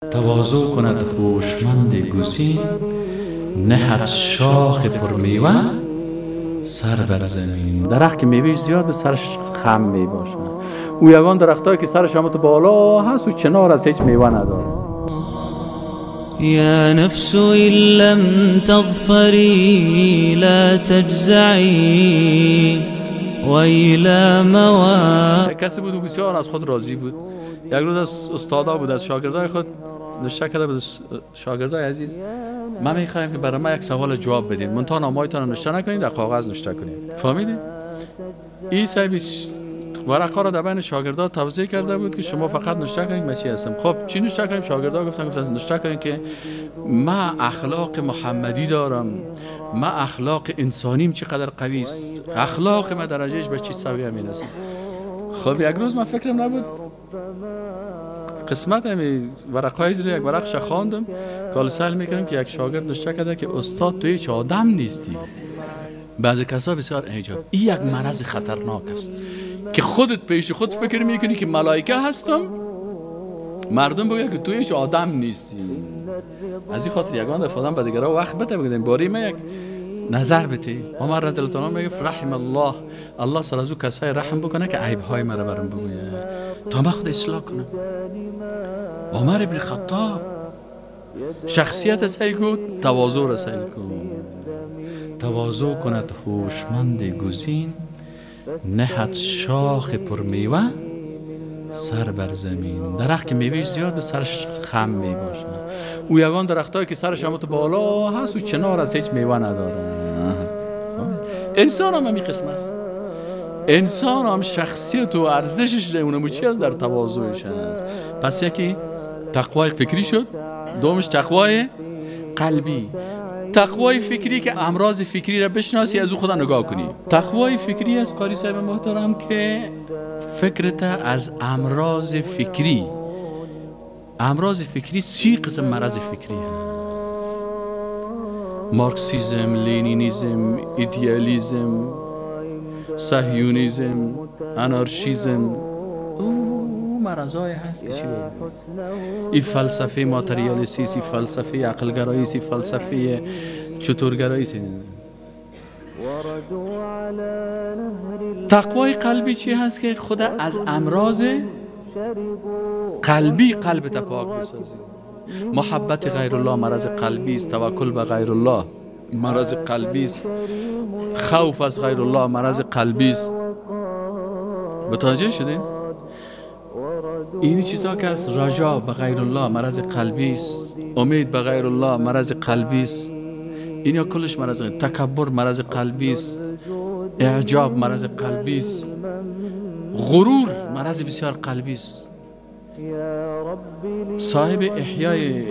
تواضع کند هوشمند گزین، نهد شاخ پرمیوه سر بر زمین. درخت که میوهش زیاد به سرش خم می باشه. او یگان درختایی که سرش هم تو بالا هست و چنار از هیچ میوه نداره. یا نفس إن لم تظفری لا تجزعی ویلا موا. کسی بود و بسیار از خود راضی بود. یک روز از استادا بود، از شاگردای خود نشته کرده بود، شاگردای عزیز من میخوایم که برای من یک سوال جواب بدین، منتها نامایتان رو نشته نکنید، در کاغذ نشته کنید. فهمیدین؟ این صاحب ورقا را در بین شاگردا توزیع کرده بود که شما فقط نشته کنید من چی هستم. خب چی نشته کنیم؟ شاگردا گفتن نشته کنید که من اخلاق محمدی دارم، من اخلاق انسانیم چقدر قوی است، اخلاق من درجهش به چی سویه میرسه. خب یک روز من فکرم نبود قسمت همی ورقای زیر یک ورقش خواندم که سأل میکنم که یک شاگرد نشته کرده که استاد تو هیچ آدم نیستی. بعضی کسا بسیار اعجاب، این یک مرض خطرناک است که خودت پیش خود فکر میکنی که ملائکه هستم، مردم بگه که تو هیچ آدم نیستی. از این خاطر یگان دفعه آدم به دیگران وقت بده، بگه باری من یک نظر بده. عمر رضی الله عنه میگه رحم الله، الله سر از او کسای رحم بکنه که عیب های مرا برم بگویه تا من خود اصلاح کنم. عمر ابن خطاب شخصیت سعی کن، تواضع را سعی کن. تواضع کند هوشمند گزین، نهد شاخ پرمیوه سر بر زمین. درخت که میوهش زیاد به سرش خم می باشه. او یگان درختایی که سرش هم تو بالا هست و چنار از هیچ میوه نداره. انسان هم همین قسم است. انسان هم شخصیت و ارزشش اونم چی است؟ در تواضعش است. پس یکی تقوای فکری شد، دومش تقوای قلبی. تقوای فکری که امراض فکری را بشناسی، از او خدا نگاه کنی. تقوای فکری از قاری صاحب محترم که فکرت از امراض فکری، امراض فکری 30 قسم مرض فکری هست: مارکسیزم، لینینیزم، ایدئالیزم، صهیونیزم، انارشیزم. او مرضای هست که چی بگم؟ این فلسفه ماتریالیستی، این فلسفه عقلگرایی، این فلسفه چطورگرایی. تقوای قلبی چی هست؟ که خود از امراض قلبی قلب پاک بسازی. محبت غیر الله مرض قلبی است، توکل به غیر الله مرض قلبی است، خوف از غیر الله مرض قلبی است. متوجه شدین؟ این چیزا که از رجا به غیر الله مرض قلبی است، امید به غیر الله مرض قلبی است، اینا کلش مرض. تکبر مرض قلبی است، اعجاب مرض قلبی است، غرور مرض بسیار قلبی است. صاحب احیای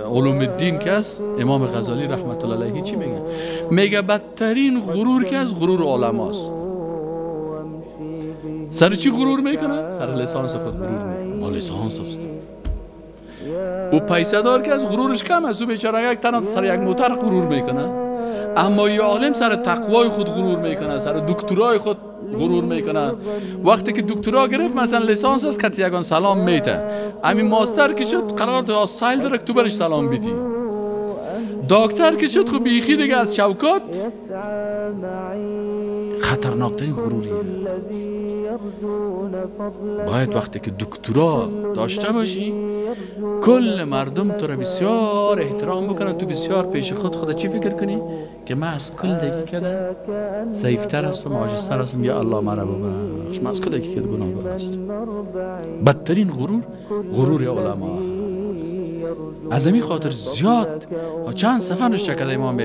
علوم الدین که است امام غزالی رحمت الله علیه چی میگه؟ میگه بدترین غرور که از غرور علماست. سر چی غرور میکنه؟ سر لیسانس خود غرور میکنه. ما لیسانس است. او پیسه دار که از غرورش کم است، او بیچاره یک تن سر یک موتر غرور میکنه. اما یه عالم سر تقوای خود غرور میکنه، سر دکترای خود غرور میکنه. وقتی که دکترا گرفت مثلا لیسانس است که یگان سلام میته، همین ماستر که شد قرار تو از سایل داره که تو برش سلام بدی. دکتر که شد خب بیخی دیگه از چوکات. خطرناکترین غروری است. باید وقتی که دکترا داشته باشی کل مردم تو را بسیار احترام بکنن، تو بسیار پیش خود خود چی فکر کنی؟ که من از کل دیگه کده ضعیفتر هستم، عاجزتر هستم، یا الله مرا ببخش، من از کل دیگه کده گناهگار هستم. بدترین غرور غرور علما است. از همین خاطر زیاد چند صفحه نوشته کرده امام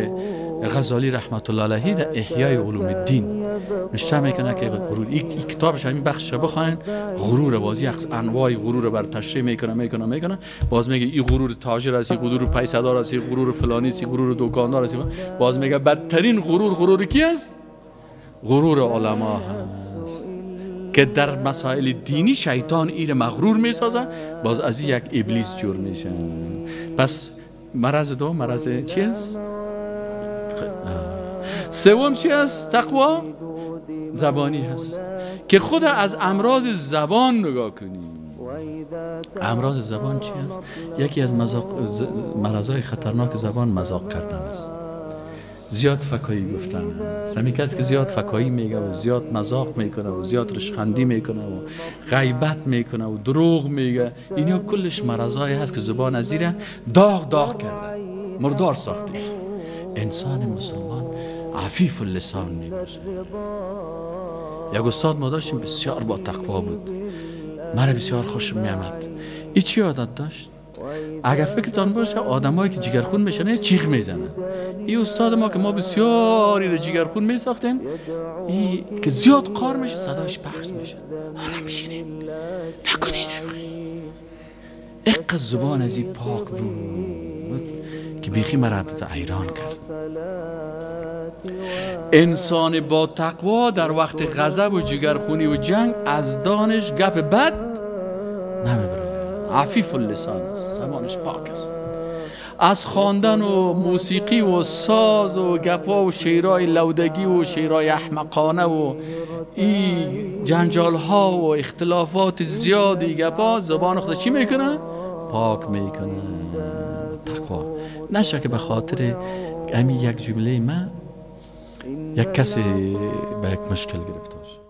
غزالی رحمت الله علیه در احیای علوم الدین نوشته میکنه که غرور، این کتابش همین بخش رو بخوانین، غرور بازی انواع غرور بر تشریح میکنه میکنه میکنه. باز میگه این غرور تاجر است، این غرور پیسه دار است، این غرور فلانی است، این غرور دکاندار است. باز میگه بدترین غرور غرور کی است؟ غرور علما هست که در مسائل دینی شیطان این مغرور میسازه، باز از یک ابلیس جور میشه. پس مرض دو مرض چی است؟ سوم چی است؟ تقوا زبانی هست که خود از امراض زبان نگاه کنی. امراض زبان چی است؟ یکی از مرضای خطرناک زبان مذاق کردن است، زیاد فکایی گفتن است. همین کسی که زیاد فکایی میگه و زیاد مذاق میکنه و زیاد رشخندی میکنه و غیبت میکنه و دروغ میگه، اینا کلش مرضایی هست که زبان از زیر داغ داغ کرده، مردار ساخته. انسان مسلمان عفیف اللسان میباشه. یک استاد ما داشتیم بسیار با تقوا بود، مرا بسیار خوشم میامد. ای چی عادت داشت؟ اگر فکرتان باشه آدمایی که جگرخون میشن چیغ میزنن. این استاد ما که ما بسیاری رو جگرخون میساختیم، ای که زیاد قار میشه صدایش پخش میشه. آرام میشینیم، نکنین شوخی. اقا زبان از این پاک بود که بیخی مرا حیران کرد. انسان با تقوا در وقت غضب و جگرخونی و جنگ از دانش گپ بد نمیبره. عفیف اللسان است، زبانش پاک است. از خواندن و موسیقی و ساز و گپا و شعرهای لودگی و شعرهای احمقانه و این جنجال ها و اختلافات زیادی گپا، زبان خود چی میکنه؟ پاک میکنه. تقوا نشه که به خاطر همین یک جمله من یک کسی به یک مشکل گرفتار شد.